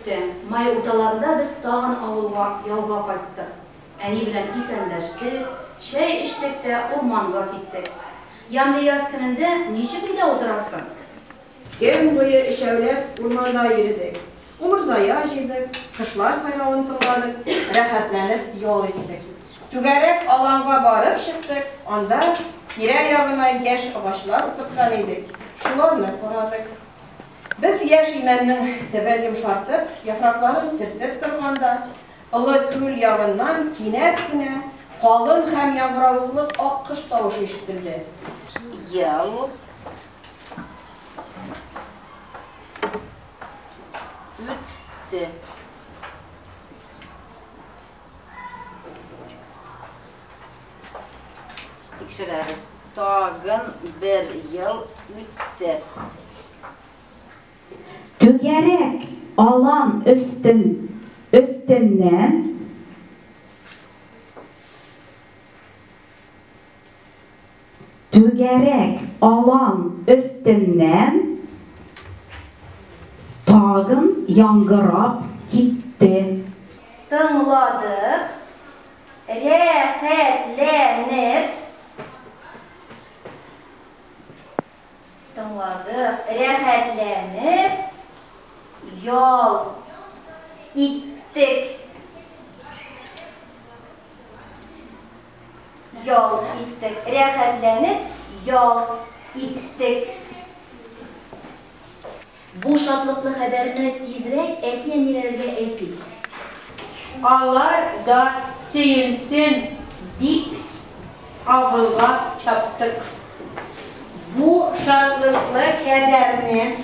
үтте. Май урталарында без тагын авылга ялга кайттык. Әни белән исәнләштек, чәй эчтек тә урманга киттек. Ямьле яз көнендә ничек өйдә утырасың? Көн буе өчәүләп урманда йөредек. Умырзая җыйдык, кошлар сайравын тыңладык, рәхәтләнеп ял иттек. Түгәрәк аланга барып чыктык, анда тирә-ягына яшь агачлар утырткан идек, шуларны карадык. Без яшь имәннең төбен йомшартып, яфракларын сөртеп торганда, Олы күл ягыннан кинәт кенә калын һәм яңгыравыклы аккош тавышы ишетелде. Ел үтте. Тикшерәбез. Тагын бер ел үтте. Түгәрәк алан өстен өстеннән. Түгәрәк алан өстеннән тагын яңгырап китте. Тыңладык, рәхәтләнеп. Тыңладык, рәхәтләнеп ял иттек. Ял иттек, рәхәтләнеп ял иттек. Бу шатлыклы хәбәрне тизрәк әти-әниләргә әйтик. Алар да сөенсен дип, авылга чаптык. Бу шатлыклы хәбәрне